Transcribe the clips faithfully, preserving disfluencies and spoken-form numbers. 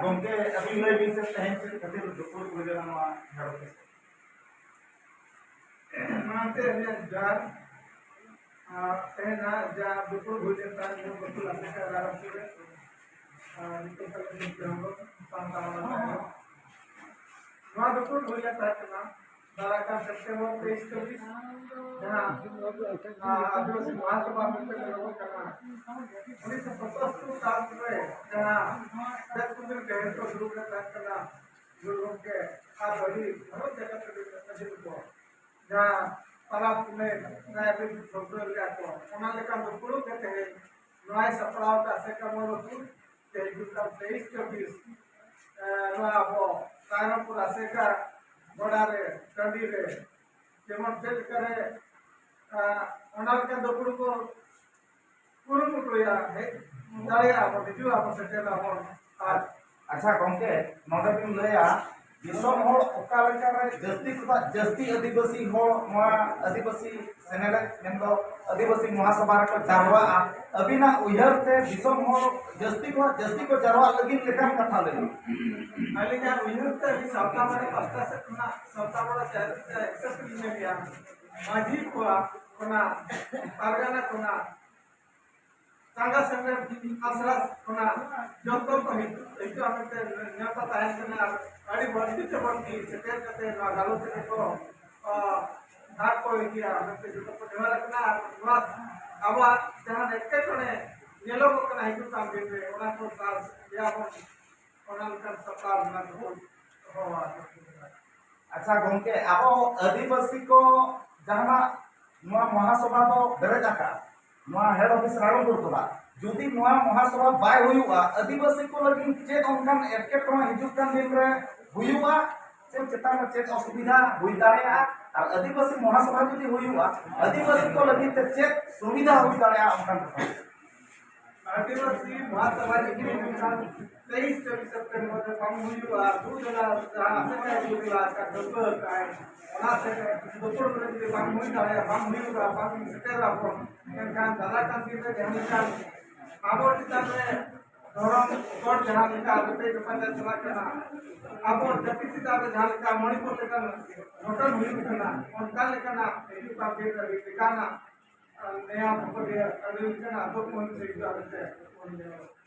ᱜᱚᱢᱠᱮ, ᱟᱹᱵᱤᱱ ᱞᱟᱹᱭ ᱵᱤᱱ ᱥᱮ, ᱛᱮᱦᱮᱧ ᱪᱮᱫ ᱠᱷᱟᱹᱛᱤᱨ ᱫᱩᱯᱲᱩᱵ ᱦᱩᱭ ᱞᱮᱱᱟ ᱱᱚᱣᱟ ᱡᱷᱟᱲᱠᱷᱚᱸᱰ? ᱚᱱᱟᱛᱮ ᱟᱹᱞᱤᱧᱟᱜ ᱡᱚᱦᱟᱨ᱾ ᱟᱨ ᱛᱮᱦᱮᱧ ᱱᱟᱦᱟᱜ ᱡᱟᱦᱟᱸ ᱫᱩᱯᱲᱩᱵ ᱦᱩᱭ ᱞᱮᱱ ᱛᱟᱦᱮᱸᱫ, ᱱᱚᱣᱟ ᱵᱟᱹᱠᱩᱲ ᱟᱥᱮᱠᱟ ᱨᱟᱭᱨᱚᱝᱯᱩᱨ ᱨᱮ, ᱟᱨ ᱱᱤᱛᱚᱜ ᱛᱟᱞᱮ ᱜᱚᱢᱠᱮ ᱦᱚᱸ ᱥᱟᱱᱛᱟᱲ ᱢᱟᱱᱟ ᱛᱟᱦᱮᱸ᱾ ᱱᱚᱣᱟ ᱫᱩᱯᱲᱩᱵ ᱦᱩᱭ ᱞᱮᱱ ᱛᱟᱦᱮᱸ ᱠᱟᱱᱟ ᱫᱟᱨᱟᱭ ᱠᱟᱱ ᱥᱮᱯᱴᱮᱢᱵᱚᱨ ᱛᱮᱭᱤᱥ ᱪᱚᱵᱵᱤᱥ, ᱡᱟᱦᱟᱸ, ᱟᱨ ᱟᱹᱫᱤᱵᱟᱹᱥᱤ ᱢᱚᱦᱟᱥᱚᱵᱷᱟ ᱢᱮᱱᱛᱮ ᱞᱮ ᱨᱚᱲ ᱠᱟᱱᱟ, ᱩᱱᱤᱥᱥᱚ ᱯᱚᱸᱪᱟᱛᱛᱳᱨ ᱥᱟᱞ ᱨᱮ ᱡᱟᱦᱟᱸ ᱵᱮᱫ ᱠᱩᱸᱫᱽᱨᱤ ᱰᱟᱹᱦᱤ ᱨᱮᱠᱚ ᱫᱩᱲᱩᱵ ᱞᱮᱱ ᱛᱟᱦᱮᱸ ᱠᱟᱱᱟ, ᱜᱩᱨᱩ ᱜᱚᱢᱠᱮ ᱟᱨ ᱟᱹᱰᱤ ᱜᱷᱟᱨᱚᱸᱡᱽ ᱡᱟᱠᱟᱛ ᱨᱮᱱ ᱢᱟᱹᱡᱷᱤ ᱠᱚ ᱡᱟᱦᱟᱸ ᱯᱟᱨᱟᱵᱽ ᱯᱩᱱᱟᱹᱭ ᱨᱮ ᱟᱹᱰᱤ ᱴᱷᱟᱹᱣᱠᱟᱹ ᱞᱮᱫᱟ ᱠᱚ, ᱚᱱᱟ ᱞᱮᱠᱟᱱ ᱫᱩᱯᱲᱩᱵ ᱜᱮ ᱛᱮᱦᱮᱧ ᱱᱚᱣᱟᱭ ᱥᱟᱯᱲᱟᱣ ᱟᱠᱟᱫ ᱥᱮ ᱠᱟᱢᱚᱞ ᱟᱹᱛᱩ ᱡᱮ ᱦᱤᱡᱩᱜ ᱠᱟᱱ ᱛᱮᱭᱤᱥ ᱪᱚᱵᱵᱤᱥ, ᱮ, ᱱᱚᱣᱟ ᱟᱵᱚ ᱨᱟᱭᱨᱚᱝᱯᱩᱨ ᱟᱥᱮᱠᱟ ᱜᱚᱰᱟ ᱨᱮ, ᱴᱟᱺᱰᱤ ᱨᱮ, ᱡᱮᱢᱚᱱ ᱪᱮᱫ ᱞᱮᱠᱟ ᱨᱮ, ᱮ, ᱚᱱᱟ ᱞᱮᱠᱟᱱ ᱫᱩᱯᱲᱩᱵ ᱠᱚ ᱠᱩᱨᱩᱢᱩᱴᱩᱭᱟ, ᱦᱮᱡ ᱫᱟᱲᱮᱭᱟᱜᱼᱟ ᱵᱚᱱ, ᱦᱤᱡᱩᱜ ᱟᱵᱚᱱ, ᱥᱮᱴᱮᱨ ᱟᱵᱚᱱ᱾ ᱟᱨ ᱟᱪᱪᱷᱟ ᱜᱚᱢᱠᱮ, ᱱᱚᱰᱮ ᱵᱤᱱ ᱞᱟᱹᱭᱟ, ᱫᱤᱥᱚᱢ ᱦᱚᱲ ᱚᱠᱟ ᱞᱮᱠᱟ ᱨᱮ ᱡᱟᱹᱥᱛᱤ ᱠᱷᱚᱱᱟᱜ ᱡᱟᱹᱥᱛᱤ ᱟᱹᱫᱤᱵᱟᱹᱥᱤ ᱦᱚᱲ ᱱᱚᱣᱟ ᱟᱹᱫᱤᱵᱟᱹᱥᱤ ᱥᱮᱱᱮᱞᱮᱫ, ᱢᱮᱱᱫᱚ ᱟᱹᱫᱤᱵᱟᱹᱥᱤ ᱢᱚᱦᱟᱥᱚᱵᱷᱟ ᱨᱮᱠᱚ ᱡᱟᱨᱣᱟᱜᱼᱟ, ᱟᱹᱵᱤᱱᱟᱜ ᱩᱭᱦᱟᱹᱨ ᱛᱮ ᱫᱤᱥᱚᱢ ᱦᱚᱲ ᱡᱟᱹᱥᱛᱤ ᱠᱷᱚᱱᱟᱜ ᱡᱟᱹᱥᱛᱤ ᱠᱚ ᱡᱟᱨᱣᱟᱜ ᱞᱟᱹᱜᱤᱫ ᱞᱮᱠᱟᱱ ᱠᱟᱛᱷᱟ ᱞᱟᱹᱭ ᱵᱤᱱ᱾ ᱟᱹᱞᱤᱧᱟᱜ ᱩᱭᱦᱟᱹᱨ ᱛᱮ ᱟᱹᱞᱤᱧ ᱥᱟᱶᱛᱟ ᱵᱟᱲᱟ ᱯᱟᱥᱴᱟ ᱥᱮᱫ ᱠᱷᱚᱱᱟᱜ ᱥᱟᱶᱛᱟ ᱵᱟᱲᱟ ᱪᱟᱭᱨᱤ ᱛᱮ ᱮᱠᱥᱮᱥ ᱞᱤᱧ ᱢᱮᱱᱮᱜᱼᱟ᱾ ᱢᱟᱹᱡᱷᱤ ᱠᱚᱣᱟᱜ ᱠᱷᱚᱱᱟᱜ, ᱯᱟᱨᱜᱟᱱᱟ ᱠᱷᱚᱱᱟᱜ, ᱪᱟᱸᱜᱟ ᱥᱮᱢᱞᱮᱫ ᱟᱥᱲᱟ ᱠᱷᱚᱱᱟᱜ ᱡᱚᱛᱚ ᱠᱚ ᱦᱤᱡᱩᱜ, ᱦᱤᱡᱩᱜᱼᱟ ᱢᱮᱱᱛᱮ ᱱᱮᱣᱛᱟ ᱛᱟᱦᱮᱸ ᱠᱟᱱᱟ᱾ ᱟᱨ ᱟᱹᱰᱤ ᱵᱟᱹᱲᱛᱤ ᱛᱮ ᱵᱟᱹᱲᱛᱤ ᱥᱮᱴᱮᱨ ᱠᱟᱛᱮ ᱱᱚᱣᱟ ᱜᱟᱞᱚᱪ ᱨᱮᱠᱚ, ᱟ, ᱵᱷᱟᱜᱽ ᱠᱚ ᱤᱫᱤᱭᱟ ᱢᱮᱱᱛᱮ ᱡᱚᱛᱚ ᱠᱚ ᱱᱮᱦᱚᱨ ᱟᱠᱟᱱᱟ᱾ ᱟᱨ ᱱᱚᱣᱟ ᱟᱵᱚᱣᱟᱜ ᱡᱟᱦᱟᱸ ᱮᱴᱠᱮᱴᱚᱬᱮ ᱧᱮᱞᱚᱜᱚᱜ ᱠᱟᱱᱟ ᱦᱤᱡᱩᱜ ᱠᱟᱱ ᱫᱤᱱ ᱨᱮ, ᱚᱱᱟ ᱠᱚ ᱥᱟᱞ ᱜᱮᱭᱟᱵᱚᱱ, ᱚᱱᱟ ᱞᱮᱠᱟᱱ ᱥᱟᱯᱲᱟᱣ ᱨᱮᱱᱟᱜ ᱫᱚᱵᱚᱱ ᱫᱚᱦᱚᱣᱟ᱾ ᱟᱪᱪᱷᱟ ᱜᱚᱢᱠᱮ, ᱟᱵᱚ ᱟᱹᱫᱤᱵᱟᱹᱥᱤ ᱠᱚ ᱡᱟᱦᱟᱱᱟᱜ ᱱᱚᱣᱟ ᱢᱚᱦᱟᱥᱚᱵᱷᱟ ᱵᱚ ᱵᱮᱨᱮᱫ ᱟᱠᱟᱫ, ᱱᱚᱣᱟ ᱦᱮᱰ ᱚᱯᱷᱤᱥ ᱨᱟᱭᱨᱚᱝᱯᱩᱨ ᱠᱷᱚᱱᱟᱜ, ᱡᱩᱫᱤ ᱱᱚᱣᱟ ᱢᱚᱦᱟᱥᱚᱵᱷᱟ ᱵᱟᱭ ᱦᱩᱭᱩᱜᱼᱟ, ᱟᱹᱫᱤᱵᱟᱹᱥᱤ ᱠᱚ ᱞᱟᱹᱜᱤᱫ ᱪᱮᱫ ᱚᱱᱠᱟᱱ ᱮᱴᱠᱮᱴᱚᱬᱮ ᱦᱤᱡᱩᱜ ᱠᱟᱱ ᱫᱤᱱ ᱨᱮ ᱦᱩᱭᱩᱜᱼᱟ? ᱪᱮᱫ ᱪᱮᱛᱟᱱ ᱨᱮ ᱪᱮᱫ ᱚᱥᱩᱵᱤᱫᱷᱟ ᱦᱩᱭ ᱫᱟᱲᱮᱭᱟᱜᱼᱟ? ᱟᱨ ᱟᱹᱫᱤᱵᱟᱹᱥᱤ ᱢᱚᱦᱟᱥᱚᱵᱷᱟ ᱡᱩᱫᱤ ᱦᱩᱭᱩᱜᱼᱟ, ᱟᱹᱫᱤᱵᱟᱹᱥᱤ ᱠᱚ ᱞᱟᱹᱜᱤᱫ ᱛᱮ ᱪᱮᱫ ᱥᱩᱵᱤᱫᱷᱟ ᱦᱩᱭ ᱫᱟᱲᱮᱭᱟᱜᱼᱟ ᱚᱱᱠᱟᱱ ᱠᱟᱛᱷᱟ? ᱟᱹᱫᱤᱵᱟᱹᱥᱤ ᱢᱚᱦᱟᱥᱚᱵᱷᱟ ᱡᱩᱫᱤ ᱦᱩᱭᱩᱜ ᱠᱷᱟᱱ ᱛᱮᱭᱤᱥ ᱪᱚᱵᱵᱤᱥ ᱥᱮᱯᱴᱮᱢᱵᱚᱨ ᱨᱮ ᱵᱟᱝ ᱦᱩᱭᱩᱜᱼᱟ, ᱫᱩ ᱡᱮᱞᱟ ᱡᱟᱦᱟᱸ ᱟᱥᱮᱠᱟ ᱡᱮᱞᱟ ᱴᱷᱟᱹᱣᱠᱟᱹ ᱟᱠᱟᱫᱼᱟᱭ, ᱚᱱᱟ ᱥᱮᱫ ᱫᱩᱯᱲᱩᱵ ᱨᱮ ᱡᱩᱫᱤ ᱵᱟᱝ ᱦᱩᱭ ᱫᱟᱲᱮᱭᱟᱜᱼᱟ, ᱵᱟᱝ ᱦᱩᱭᱩᱜᱼᱟ, ᱵᱟᱝ ᱥᱮᱴᱮᱨ ᱟᱵᱚᱱ, ᱮᱱᱠᱷᱟᱱ ᱫᱟᱨᱟᱭ ᱠᱟᱱ ᱫᱤᱱ ᱨᱮ ᱡᱟᱦᱟᱸ ᱞᱮᱠᱟᱱ ᱟᱵᱚ ᱪᱮᱛᱟᱱ ᱨᱮ ᱫᱷᱚᱨᱚᱢ ᱜᱚᱰ ᱡᱟᱦᱟᱸ ᱞᱮᱠᱟ ᱨᱮᱯᱮᱡ ᱨᱟᱯᱟᱪᱟᱜ ᱪᱟᱞᱟᱜ ᱠᱟᱱᱟ, ᱟᱵᱚ ᱡᱟᱹᱛᱤ ᱪᱮᱛᱟᱱ ᱨᱮ ᱡᱟᱦᱟᱸ ᱞᱮᱠᱟ ᱢᱚᱬᱤᱯᱩᱨ ᱞᱮᱠᱟᱱ ᱜᱷᱚᱴᱚᱱ ᱦᱩᱭᱩᱜ ᱠᱟᱱᱟ, ᱚᱱᱠᱟ ᱞᱮᱠᱟᱱᱟᱜ ᱦᱤᱡᱩᱜ ᱠᱟᱱ ᱫᱤᱱ ᱨᱮ ᱞᱮᱠᱟᱱᱟᱜ ᱱᱮᱭᱟᱢ ᱠᱚ ᱟᱹᱰᱤ ᱞᱮᱠᱟᱱᱟᱜ ᱫᱩᱠ ᱢᱚᱱᱮ ᱥᱮ ᱦᱤᱡᱩᱜ ᱟᱹᱰᱤ ᱛᱮ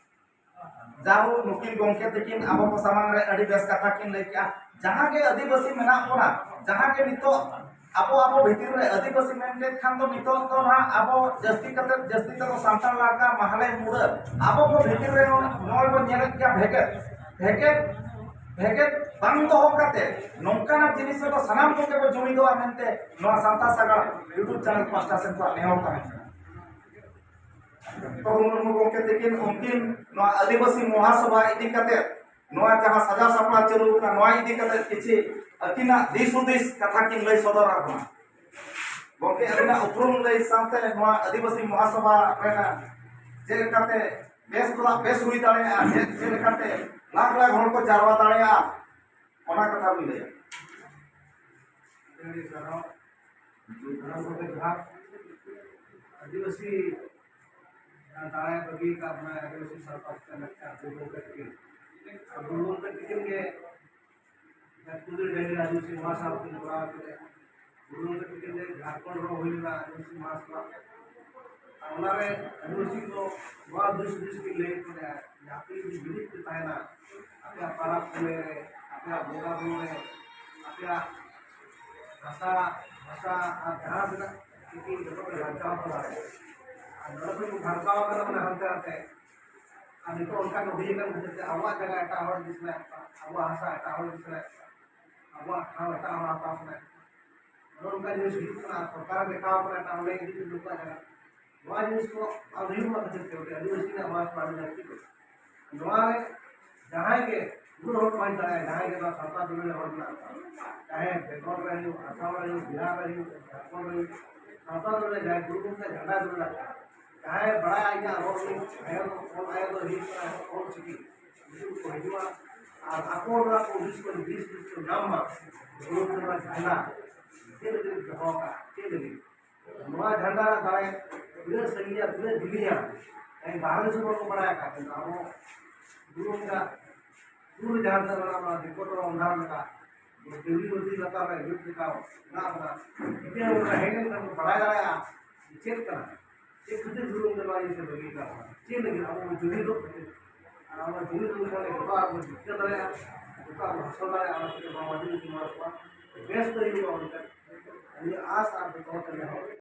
ᱡᱟᱦᱳ, ᱱᱩᱠᱤᱱ ᱜᱚᱢᱠᱮ ᱛᱟᱹᱠᱤᱱ ᱟᱵᱚ ᱠᱚ ᱥᱟᱢᱟᱝ ᱨᱮ ᱟᱹᱰᱤ ᱵᱮᱥ ᱠᱟᱛᱷᱟ ᱠᱤᱱ ᱞᱟᱹᱭ ᱠᱮᱜᱼᱟ᱾ ᱡᱟᱦᱟᱸ ᱜᱮ ᱟᱹᱫᱤᱵᱟᱹᱥᱤ ᱢᱮᱱᱟᱜ ᱵᱚᱱᱟ, ᱡᱟᱦᱟᱸ ᱜᱮ ᱱᱤᱛᱚᱜ ᱟᱵᱚ ᱟᱵᱚ ᱵᱷᱤᱛᱤᱨ ᱨᱮ ᱟᱹᱫᱤᱵᱟᱹᱥᱤ ᱢᱮᱱ ᱠᱮᱫ ᱠᱷᱟᱱ ᱫᱚ ᱱᱤᱛᱚᱜ ᱫᱚ ᱱᱟᱦᱟᱜ ᱟᱵᱚ ᱡᱟᱹᱥᱛᱤ ᱠᱟᱛᱮ, ᱡᱟᱹᱥᱛᱤ ᱛᱮᱫᱚ ᱥᱟᱱᱛᱟᱲ ᱞᱟᱲᱠᱟ ᱢᱟᱦᱞᱮ ᱢᱩᱲᱟᱹ ᱟᱵᱚ ᱠᱚ ᱵᱷᱤᱛᱤᱨ ᱨᱮ ᱱᱚᱜᱼᱚᱭ ᱵᱚᱱ ᱧᱮᱞᱮᱫ ᱜᱮᱭᱟ ᱵᱷᱮᱜᱮᱫ, ᱵᱷᱮᱜᱮᱫ, ᱵᱷᱮᱜᱮᱫ ᱵᱟᱝ ᱫᱚᱦᱚ ᱠᱟᱛᱮ ᱱᱚᱝᱠᱟᱱᱟᱜ ᱡᱤᱱᱤᱥ ᱨᱮᱫᱚ ᱥᱟᱱᱟᱢ ᱠᱚᱜᱮ ᱵᱚ ᱡᱩᱢᱤᱫᱚᱜᱼᱟ ᱢᱮᱱᱛᱮ ᱱᱚᱣᱟ ᱥᱟᱱᱛᱟᱲ ᱥᱟᱜᱟᱲ YouTube ᱪᱮᱱᱮᱞ ᱯᱟᱦᱴᱟ ᱥᱮᱱ ᱠᱷᱚᱱ ᱱᱮᱦᱚᱨ ᱛᱟᱦᱮᱸ ᱠᱟᱱᱟ᱾ ᱰᱚᱠᱴᱚᱨ ᱢᱩᱨᱢᱩ ᱜᱚᱢᱠᱮ ᱛᱟᱹᱠᱤᱱ ᱩᱱᱠᱤᱱ ᱱᱚᱣᱟ ᱟᱹᱫᱤᱵᱟᱹᱥᱤ ᱢᱚᱦᱟᱥᱚᱵᱷᱟ ᱤᱫᱤ ᱠᱟᱛᱮ, ᱱᱚᱣᱟ ᱡᱟᱦᱟᱸ ᱥᱟᱡᱟᱣ ᱥᱟᱯᱲᱟᱣ ᱪᱟᱹᱞᱩ ᱠᱟᱱᱟ, ᱱᱚᱣᱟ ᱤᱫᱤ ᱠᱟᱛᱮ ᱠᱤᱪᱷᱤ ᱟᱹᱠᱤᱱᱟᱜ ᱫᱤᱥ ᱦᱩᱫᱤᱥ ᱠᱟᱛᱷᱟ ᱠᱤᱱ ᱞᱟᱹᱭ ᱥᱚᱫᱚᱨ ᱟᱵᱚᱱᱟ᱾ ᱜᱚᱢᱠᱮ, ᱟᱹᱵᱤᱱᱟᱜ ᱩᱯᱨᱩᱢ ᱞᱟᱹᱭ ᱥᱟᱶᱛᱮ ᱱᱚᱣᱟ ᱟᱹᱫᱤᱵᱟᱹᱥᱤ ᱢᱚᱦᱟᱥᱚᱵᱷᱟ ᱨᱮᱱᱟᱜ ᱪᱮᱫ ᱞᱮᱠᱟᱛᱮ ᱵᱮᱥ ᱠᱷᱚᱱᱟᱜ ᱵᱮᱥ ᱦᱩᱭ ᱫᱟᱲᱮᱭᱟᱜᱼᱟ, ᱪᱮᱫ, ᱪᱮᱫ ᱞᱮᱠᱟᱛᱮ ᱞᱟᱠᱷ ᱞᱟᱠᱷ ᱦᱚᱲ ᱠᱚ ᱡᱟᱨᱣᱟ ᱫᱟᱲᱮᱭᱟᱜᱼᱟ, ᱚᱱᱟ ᱠᱟᱛᱷᱟ ᱵᱤᱱ ᱞᱟᱹᱭᱟ᱾ ᱟᱹᱰᱤ ᱥᱟᱨᱦᱟᱣ᱾ ᱥᱟᱱᱟᱢ ᱠᱚᱜᱮ ᱡᱚᱦᱟᱨ᱾ ᱟᱹᱫᱤᱵᱟᱹᱥᱤ ᱡᱟᱦᱟᱸ ᱫᱟᱲᱟᱭ ᱵᱟᱹᱜᱤ ᱟᱠᱟᱫ ᱵᱚᱱᱟᱭ, ᱟᱹᱫᱤᱵᱟᱹᱥᱤ ᱥᱟᱶᱛᱟ ᱪᱮᱛᱟᱱ ᱨᱮ ᱟᱨ ᱜᱩᱨᱩ ᱜᱚᱢᱠᱮ ᱛᱟᱹᱠᱤᱱ, ᱟᱨ ᱜᱩᱨᱩ ᱜᱚᱢᱠᱮ ᱛᱟᱹᱠᱤᱱ ᱜᱮ ᱡᱟᱹᱛᱤ ᱰᱟᱹᱦᱤ ᱟᱹᱫᱤᱵᱟᱹᱥᱤ ᱢᱚᱦᱟᱥᱚᱵᱷᱟ ᱠᱤᱱ ᱠᱚᱨᱟᱣ ᱠᱮᱫᱟ᱾ ᱜᱩᱨᱩ ᱜᱚᱢᱠᱮ ᱛᱟᱹᱠᱤᱱ ᱜᱮ ᱡᱷᱟᱲᱠᱷᱚᱸᱰ ᱨᱮ ᱦᱩᱭ ᱞᱮᱱᱟ ᱟᱹᱫᱤᱵᱟᱹᱥᱤ ᱢᱚᱦᱟᱥᱚᱵᱷᱟ᱾ ᱟᱨ ᱚᱱᱟᱨᱮ ᱟᱹᱫᱤᱵᱟᱹᱥᱤ ᱠᱚ ᱱᱚᱣᱟ ᱫᱩᱥ ᱦᱩᱫᱤᱥ ᱠᱤᱱ ᱞᱟᱹᱭᱮᱫ ᱛᱟᱦᱮᱸᱫ, ᱡᱟᱦᱟᱸ ᱛᱤᱱ ᱡᱩᱢᱤᱫ ᱯᱮ ᱛᱟᱦᱮᱱᱟ, ᱟᱯᱮᱭᱟᱜ ᱯᱟᱨᱟᱵᱽ ᱯᱩᱱᱟᱹᱭ ᱨᱮ, ᱟᱯᱮᱭᱟᱜ ᱵᱚᱸᱜᱟ ᱵᱩᱨᱩ ᱨᱮ, ᱟᱯᱮᱭᱟᱜ ᱵᱷᱟᱥᱟ, ᱵᱷᱟᱥᱟ ᱟᱨ ᱡᱟᱦᱟᱸ ᱛᱤᱱᱟᱹᱜ ᱪᱤᱠᱤ ᱡᱚᱛᱚ ᱯᱮ ᱵᱟᱧᱪᱟᱣ ᱫᱚᱦᱚ ᱫᱟᱲᱮᱭᱟᱜᱼᱟ᱾ ᱟᱨ ᱱᱚᱰᱮ ᱠᱷᱚᱱ ᱵᱚᱱ ᱵᱷᱟᱨᱠᱟᱣ ᱠᱟᱱᱟ ᱢᱟᱱᱮ ᱦᱟᱱᱛᱮ ᱱᱟᱛᱮ᱾ ᱟᱨ ᱱᱤᱛᱚᱜ ᱚᱱᱠᱟ ᱜᱮ ᱦᱩᱭ ᱟᱠᱟᱱ ᱠᱷᱟᱹᱛᱤᱨ ᱛᱮ ᱟᱵᱚᱣᱟᱜ ᱡᱟᱭᱜᱟ ᱮᱴᱟᱜ ᱦᱚᱲ ᱤᱫᱤ ᱥᱟᱱᱟᱭᱮᱫ ᱠᱚᱣᱟ, ᱟᱵᱚᱣᱟᱜ ᱦᱟᱥᱟ ᱮᱴᱟᱜ ᱦᱚᱲ ᱤᱫᱤ ᱥᱟᱱᱟᱭᱮᱫ ᱠᱚᱣᱟ, ᱟᱵᱚᱣᱟᱜ ᱴᱷᱟᱶ ᱮᱴᱟᱜ ᱦᱚᱲ ᱦᱟᱛᱟᱣ ᱥᱟᱱᱟᱭᱮᱫ ᱠᱚᱣᱟ᱾ ᱱᱚᱜᱼᱚ ᱱᱚᱝᱠᱟ ᱡᱤᱱᱤᱥ ᱦᱩᱭᱩᱜ ᱠᱟᱱᱟ᱾ ᱟᱨ ᱥᱚᱨᱠᱟᱨ ᱮ ᱫᱮᱠᱷᱟᱣ ᱠᱟᱱᱟ ᱮᱴᱟᱜ ᱦᱚᱲ ᱞᱟᱹᱜᱤᱫ ᱡᱩᱫᱤ ᱱᱩᱠᱩᱣᱟᱜ ᱡᱟᱭᱜᱟ, ᱱᱚᱣᱟ ᱡᱤᱱᱤᱥ ᱠᱚ ᱵᱟᱝ ᱦᱩᱭᱩᱜ ᱢᱟ ᱠᱷᱟᱹᱛᱤᱨ ᱛᱮ ᱟᱹᱫᱤᱵᱟᱹᱥᱤ ᱨᱮᱱᱟᱜ ᱢᱟᱥ ᱯᱟᱲᱟᱣ ᱞᱟᱹᱠᱛᱤ ᱠᱟᱱᱟ᱾ ᱱᱚᱣᱟ ᱨᱮ ᱡᱟᱦᱟᱸᱭ ᱜᱮ ᱩᱱᱟᱹᱜ ᱦᱚᱲ ᱠᱚ ᱦᱩᱭ ᱫᱟᱲᱮᱭᱟᱜᱼᱟ, ᱡᱟᱦᱟᱸᱭ ᱜᱮ ᱱᱚᱣᱟ ᱥᱟᱶᱛᱟ ᱫᱩᱞᱟᱹᱲ ᱨᱮ ᱦᱚᱲ ᱢᱮᱱᱟᱜ ᱠᱚᱣᱟ, ᱪᱟᱦᱮ ᱵᱮᱝᱜᱚᱞ ᱨᱮ ᱦᱩᱭᱩᱜ, ᱟᱥᱟᱢ ᱨᱮ ᱦᱩᱭᱩᱜ, ᱵᱤᱦᱟᱨ ᱨᱮ ᱦᱩᱭᱩᱜ, ᱡᱷᱟᱲᱠᱷᱚᱸᱰ ᱨᱮ ᱦᱩᱭᱩᱜ, ᱥᱟᱶᱛᱟ ᱫᱩᱞᱟᱹᱲ ᱨᱮ ᱡᱟᱦᱟᱸᱭ ᱜᱩᱨᱩ ᱜᱚᱢᱠᱮ ᱡᱷᱟᱱᱰᱟ ᱫᱩᱞᱟᱹᱲ ᱟᱠᱟᱫ, ᱡᱟᱦᱟᱸᱭ ᱵᱟᱲᱟᱭᱟ ᱤᱧᱟᱹᱜ ᱨᱚᱲ ᱨᱮ ᱟᱭᱳ, ᱚᱞ ᱟᱭᱳ ᱫᱚ ᱦᱩᱭᱩᱜ ᱠᱟᱱᱟ ᱚᱞ ᱪᱤᱠᱤ, ᱩᱱᱠᱩ ᱠᱚ ᱦᱤᱡᱩᱜᱼᱟ ᱟᱨ ᱟᱠᱚ ᱱᱚᱣᱟ ᱠᱚ ᱦᱩᱫᱤᱥ ᱠᱚ ᱫᱤᱥ ᱦᱩᱫᱤᱥ ᱠᱚ ᱧᱟᱢ ᱢᱟ᱾ ᱜᱩᱨᱩ ᱜᱚᱢᱠᱮ ᱱᱚᱣᱟ ᱡᱷᱟᱱᱰᱟ ᱪᱮᱫ ᱞᱟᱹᱜᱤᱫ ᱫᱚᱦᱚ ᱟᱠᱟᱫ, ᱪᱮᱫ ᱞᱟᱹᱜᱤᱫ? ᱱᱚᱣᱟ ᱡᱷᱟᱱᱰᱟ ᱨᱮᱱᱟᱜ ᱫᱟᱲᱮ ᱛᱤᱱᱟᱹᱜ ᱥᱟᱺᱜᱤᱧᱟ, ᱛᱤᱱᱟᱹᱜ ᱡᱤᱞᱤᱧᱟ, ᱟᱨ ᱵᱟᱦᱨᱮ ᱫᱤᱥᱚᱢ ᱦᱚᱲ ᱠᱚ ᱵᱟᱲᱟᱭ ᱟᱠᱟᱫ, ᱠᱤᱱᱛᱩ ᱟᱵᱚ ᱫᱩᱨ ᱨᱮ ᱡᱟᱦᱟᱸ ᱛᱤᱱᱟᱹᱜ ᱢᱮᱱᱟᱜ ᱵᱚᱱᱟ, ᱫᱤᱠᱩ ᱫᱚ ᱚᱱᱫᱷᱟᱨ ᱞᱮᱠᱟ, ᱡᱩᱫᱤ ᱱᱚᱫᱤ ᱞᱟᱛᱟᱨ ᱨᱮ ᱧᱩᱛ ᱞᱮᱠᱟ ᱢᱮᱱᱟᱜ ᱵᱚᱱᱟ, ᱡᱩᱫᱤ ᱟᱵᱚ ᱦᱮᱡ ᱞᱮᱱᱠᱷᱟᱱ ᱵᱚᱱ ᱵᱟᱲᱟᱭ ᱫᱟᱲᱮᱭᱟᱜᱼᱟ ᱪᱮᱫ ᱠᱟᱱᱟ, ᱪᱮᱫ ᱠᱷᱟᱹᱛᱤᱨ ᱫᱩᱨ ᱨᱮ ᱱᱚᱣᱟ ᱤᱭᱟᱹ ᱥᱮ ᱵᱟᱹᱜᱤ ᱠᱟᱜ ᱵᱚᱱᱟ, ᱪᱮᱫ ᱞᱟᱹᱜᱤᱫ ᱟᱵᱚ ᱵᱚᱱ ᱡᱩᱢᱤᱫᱚᱜ ᱠᱷᱟᱹᱛᱤᱨ᱾ ᱟᱨ ᱟᱵᱚ ᱡᱩᱢᱤᱫ ᱞᱮᱱᱠᱷᱟᱱ ᱡᱚᱛᱚᱣᱟᱜ ᱵᱚᱱ ᱡᱤᱛᱠᱟᱹᱨ ᱫᱟᱲᱮᱭᱟᱜᱼᱟ, ᱡᱚᱛᱚᱣᱟᱜ ᱵᱚᱱ ᱦᱟᱥᱤᱞ ᱫᱟᱲᱮᱭᱟᱜᱼᱟ᱾ ᱚᱱᱟ ᱠᱷᱟᱹᱛᱤᱨ ᱱᱚᱣᱟ ᱢᱟᱹᱡᱷᱤ ᱧᱩᱛᱩᱢ ᱦᱚᱲ ᱠᱚᱣᱟ ᱵᱮᱥ ᱫᱚ ᱦᱩᱭᱩᱜᱼᱟ ᱢᱮᱱᱛᱮ ᱱᱤᱭᱟᱹ ᱟᱥ ᱟᱨ ᱡᱚᱛᱚ ᱦᱚᱲ ᱴᱷᱮᱱ ᱱᱮᱦᱚᱨ᱾